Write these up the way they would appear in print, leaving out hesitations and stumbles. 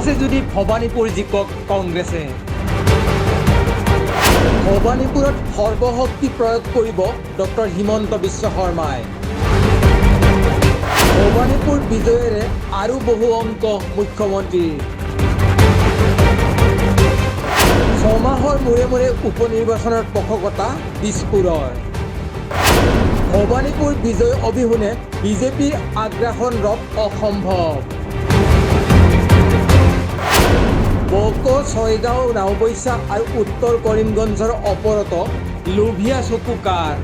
আছে যদি ভৱানীপুৰ জিকক কংগ্ৰেছে। ভৱানীপুৰত সৰ্বশক্তি প্ৰয়োগ কৰিব ডক্টৰ হিমন্ত বিশ্ব শৰ্মাই। ভৱানীপুৰ বিজয়েৰে আৰু বহু অংক মুখ্যমন্ত্ৰীৰ। 6 মাহৰ মূৰে মূৰে উপ নিৰ্বাচনৰ পোষকতা দিছপুৰৰ। ভৱানীপুৰ বিজয় অবিহনে বিজেপিৰ আগ্ৰাসন ৰথ অসম্ভৱ। বকো, ছয়গাঁও, নাওবৈচা আৰু উত্তৰ কৰিমগঞ্জৰ ওপৰতো লোভীয়া চকু কাৰ?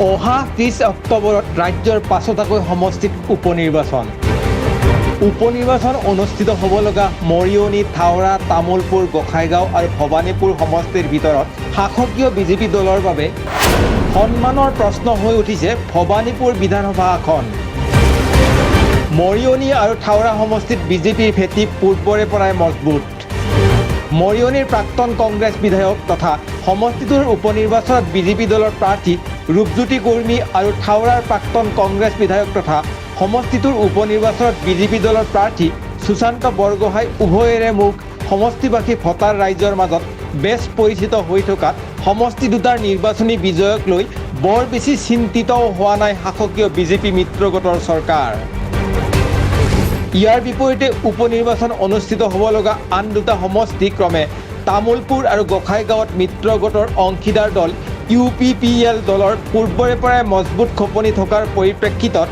অহা 30 অক্টোবৰত ৰাজ্যৰ পাঁচোটাকৈ সমষ্টিত উপ নিৰ্বাচন। উপ নিৰ্বাচন অনুষ্ঠিত হ'ব লগা মৰিয়নি, থাওৰা, তামোলপুৰ, গোসাইগাঁও আৰু ভৱানীপুৰ সমষ্টিৰ ভিতৰত শাসকীয় বিজেপি দলৰ বাবে সন্মানৰ প্ৰশ্ন হৈ উঠিছে ভৱানীপুৰ বিধানসভা আসন। মৰিয়নি আৰু থাওৰা সমষ্টিত বিজেপিৰ ভেটি পূৰ্বৰে পৰাই মজবুত। মৰিয়নিৰ প্ৰাক্তন কংগ্ৰেছ বিধায়ক তথা সমষ্টিটোৰ উপ নিৰ্বাচনত বিজেপি দলৰ প্ৰাৰ্থী ৰূপজ্যোতি কুৰ্মী আৰু থাওৰাৰ প্ৰাক্তন কংগ্ৰেছ বিধায়ক তথা সমষ্টিটোৰ উপ নিৰ্বাচনত বিজেপি দলৰ প্ৰাৰ্থী সুশান্ত বৰগোহাঁই, উভয়ৰে মুখ সমষ্টিবাসী ভোটাৰ ৰাইজৰ মাজত বেছ পৰিচিত হৈ থকাত সমষ্টি দুটাৰ নিৰ্বাচনী বিজয়ক লৈ বৰ বেছি চিন্তিতও হোৱা নাই শাসকীয় বিজেপি মিত্ৰগোটৰ চৰকাৰ। ইয়াৰ বিপৰীতে উপ নিৰ্বাচন অনুষ্ঠিত হ'ব লগা আন দুটা সমষ্টি ক্ৰমে তামোলপুৰ আৰু গোসাইগাঁৱত মিত্ৰগোটৰ অংশীদাৰ দল ইউ পি পি এল দলৰ পূৰ্বৰে পৰাই মজবুত খোপনি থকাৰ পৰিপ্ৰেক্ষিতত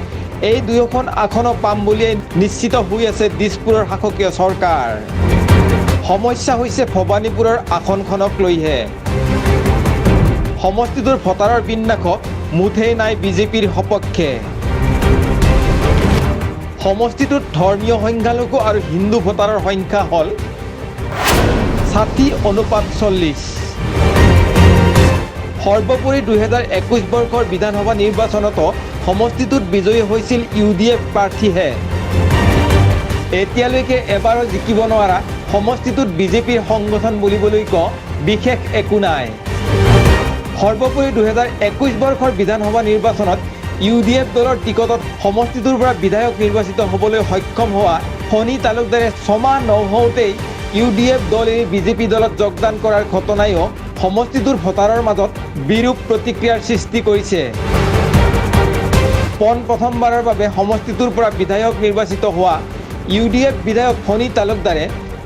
এই দুয়োখন আসনো পাম বুলিয়েই নিশ্চিত হৈ আছে দিছপুৰৰ শাসকীয় চৰকাৰ। সমস্যা হৈছে ভৱানীপুৰৰ আসনখনক লৈহে। সমষ্টিটোৰ ভোটাৰৰ বিন্যাস মুঠেই নাই বিজেপিৰ সপক্ষে। সমষ্টিটোত ধৰ্মীয় সংখ্যালঘু আৰু হিন্দু ভোটাৰৰ সংখ্যা হ'ল 60:40। সৰ্বোপৰি 2021 বৰ্ষৰ বিধানসভা নিৰ্বাচনতো সমষ্টিটোত বিজয়ী হৈছিল ইউ ডি এফ প্ৰাৰ্থীহে। এতিয়ালৈকে এবাৰো জিকিব নোৱাৰা সমষ্টিটোত বিজেপিৰ সংগঠন বুলিবলৈকো বিশেষ একো নাই। সৰ্বোপৰি 2021 বৰ্ষৰ বিধানসভা নিৰ্বাচনত ইউ ডি এফ দলৰ টিকটত সমষ্টিটোৰ পৰা বিধায়ক নিৰ্বাচিত হ'বলৈ সক্ষম হোৱা ফণী তালুকদাৰে 6 মাহ নৌহওঁতেই ইউ ডি এফ দল এৰি বিজেপি দলত যোগদান কৰাৰ ঘটনাইও সমষ্টিটোৰ ভোটাৰৰ মাজত বিৰূপ প্ৰতিক্ৰিয়াৰ সৃষ্টি কৰিছে। পোন প্ৰথমবাৰৰ বাবে সমষ্টিটোৰ পৰা বিধায়ক নিৰ্বাচিত হোৱা ইউ ডি এফ বিধায়ক ফণী তালুকদাৰে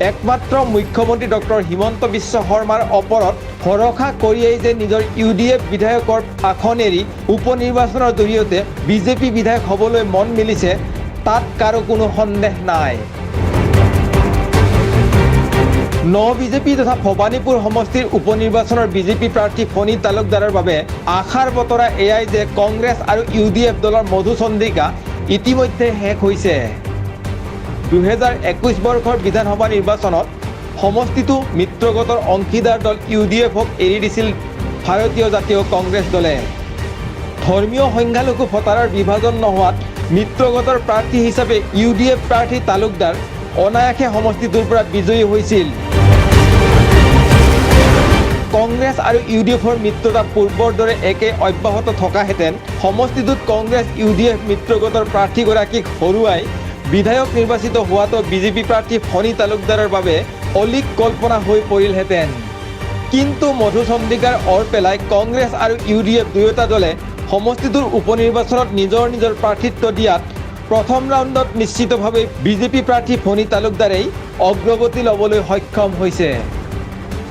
একমাত্ৰ মুখ্যমন্ত্ৰী ডক্টৰ হিমন্ত বিশ্ব শৰ্মাৰ ওপৰত ভৰসা কৰিয়েই যে নিজৰ ইউ ডি এফ বিধায়কৰ আসন এৰি উপ নিৰ্বাচনৰ জৰিয়তে বিজেপি বিধায়ক হ'বলৈ মন মেলিছে, তাত কাৰো কোনো সন্দেহ নাই। ন বিজেপি তথা ভৱানীপুৰ সমষ্টিৰ উপ নিৰ্বাচনৰ বিজেপি প্ৰাৰ্থী ফণী তালুকদাৰৰ বাবে আশাৰ বতৰা এয়াই যে কংগ্ৰেছ আৰু ইউ ডি এফ দলৰ মধুচন্দ্ৰিকা ইতিমধ্যে শেষ হৈছে। 2021 বৰ্ষৰ বিধানসভা নিৰ্বাচনত সমষ্টিটো মিত্ৰগোটৰ অংশীদাৰ দল ইউ ডি এফক এৰি দিছিল ভাৰতীয় জাতীয় কংগ্ৰেছ দলে। ধৰ্মীয় সংখ্যালঘু ভোটাৰৰ বিভাজন নোহোৱাত মিত্ৰগোটৰ প্ৰাৰ্থী হিচাপে ইউ ডি এফ প্ৰাৰ্থী তালুকদাৰ অনায়াসে সমষ্টিটোৰ পৰা বিজয়ী হৈছিল। কংগ্ৰেছ আৰু ইউ ডি এফৰ মিত্ৰতা পূৰ্বৰ দৰে একে অব্যাহত থকাহেঁতেন সমষ্টিটোত কংগ্ৰেছ ইউ ডি এফ মিত্ৰগোটৰ প্ৰাৰ্থীগৰাকীক হৰুৱাই বিধায়ক নিৰ্বাচিত হোৱাটো বিজেপি প্ৰাৰ্থী ফণী তালুকদাৰৰ বাবে অলীক কল্পনা হৈ পৰিলহেঁতেন। কিন্তু মধুচন্দ্ৰিকাৰ ওৰ পেলাই কংগ্ৰেছ আৰু ইউ ডি এফ দুয়োটা দলে সমষ্টিটোৰ উপ নিৰ্বাচনত নিজৰ নিজৰ প্ৰাৰ্থিত্ব দিয়াত প্ৰথম ৰাউণ্ডত নিশ্চিতভাৱে বিজেপি প্ৰাৰ্থী ফণী তালুকদাৰেই অগ্ৰগতি ল'বলৈ সক্ষম হৈছে।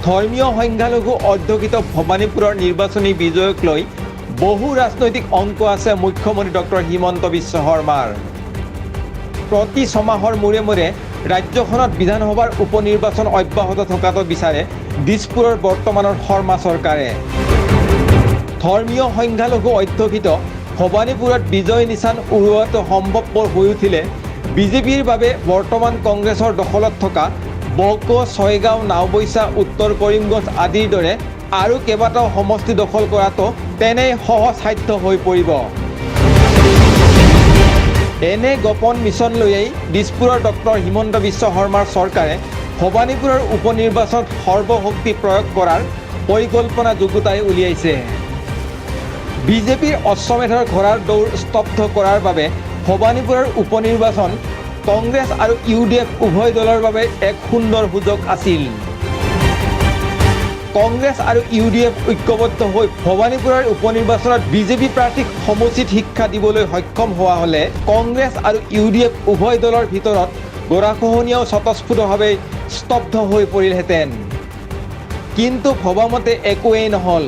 ধৰ্মীয় সংখ্যালঘু অধ্যুষিত ভৱানীপুৰৰ নিৰ্বাচনী বিজয়ক লৈ বহু ৰাজনৈতিক অংক আছে মুখ্যমন্ত্ৰী ডক্টৰ হিমন্ত বিশ্ব শৰ্মাৰ। প্ৰতি 6 মাহৰ মূৰে মূৰে ৰাজ্যখনত বিধানসভাৰ উপ নিৰ্বাচন অব্যাহত থকাটো বিচাৰে দিছপুৰৰ বৰ্তমানৰ শৰ্মা চৰকাৰে। ধৰ্মীয় সংখ্যালঘু অধ্যুষিত ভৱানীপুৰত বিজয় নিচান উৰুৱাটো সম্ভৱপৰ হৈ উঠিলে বিজেপিৰ বাবে বৰ্তমান কংগ্ৰেছৰ দখলত থকা বকো, ছয়গাঁও, নাওবৈচা, উত্তৰ কৰিমগঞ্জ আদিৰ দৰে আৰু কেইবাটাও সমষ্টি দখল কৰাটো তেনেই সহজসাধ্য হৈ পৰিব। এনে গোপন মিছন লৈয়েই দিছপুৰৰ ডক্টৰ হিমন্ত বিশ্ব শৰ্মাৰ চৰকাৰে ভৱানীপুৰৰ উপ নিৰ্বাচনত সৰ্বশক্তি প্ৰয়োগ কৰাৰ পৰিকল্পনা যুগুতাই উলিয়াইছে। বিজেপিৰ অশ্বমেধৰ ঘোঁৰাৰ দৌৰ স্তব্ধ কৰাৰ বাবে ভৱানীপুৰৰ উপ নিৰ্বাচন কংগ্ৰেছ আৰু ইউ ডি এফ উভয় দলৰ বাবে এক সুন্দৰ সুযোগ আছিল। কংগ্ৰেছ আৰু ইউ ডি এফ ঐক্যবদ্ধ হৈ ভৱানীপুৰৰ উপ নিৰ্বাচনত বিজেপি প্ৰাৰ্থীক সমুচিত শিক্ষা দিবলৈ সক্ষম হোৱা হ'লে কংগ্ৰেছ আৰু ইউ ডি এফ উভয় দলৰ ভিতৰত গৰাখহনীয়াও স্বতঃস্ফূৰ্তভাৱে স্তব্ধ হৈ পৰিলহেঁতেন। কিন্তু ভবামতে একোৱেই নহ'ল।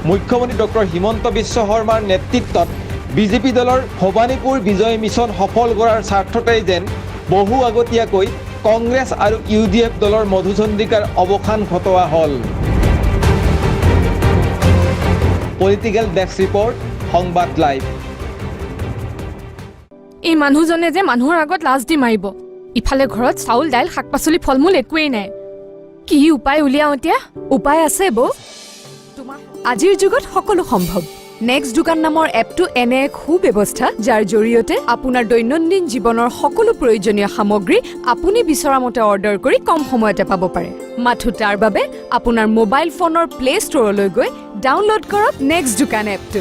মুখ্যমন্ত্ৰী ডক্টৰ হিমন্ত বিশ্ব শৰ্মাৰ নেতৃত্বত বিজেপি দলৰ ভৱানীপুৰ বিজয় মিছন সফল কৰাৰ স্বাৰ্থতেই যেন বহু আগতীয়াকৈ কংগ্ৰেছ আৰু ইউ ডি এফ দলৰ মধুচন্দ্ৰিকাৰ অৱসান ঘটোৱা হ'ল। পলিটিকেল ডেস্ক ৰিপৰ্ট, সংবাদ লাইভ। এই মানুহজনে যে মানুহৰ আগত লাজ দি মাৰিব। ইফালে ঘৰত চাউল, দাইল, শাক পাচলি, ফল মূল একোৱেই নাই। কি উপায় উলিয়াওঁ এতিয়া? উপায় আছে বৌ। তোমাৰ আজিৰ যুগত সকলো সম্ভৱ। নেক্সট দোকান নামৰ এপটো এনে এক সুব্যৱস্থা, যাৰ জৰিয়তে আপোনাৰ দৈনন্দিন জীৱনৰ সকলো প্ৰয়োজনীয় সামগ্ৰী আপুনি বিচৰা মতে অৰ্ডাৰ কৰি কম সময়তে পাব পাৰে। মাথো তাৰ বাবে আপোনাৰ মোবাইল ফোনৰ প্লে ষ্ট'ৰলৈ গৈ ডাউনলোড কৰক নেক্সট দোকান এপটো।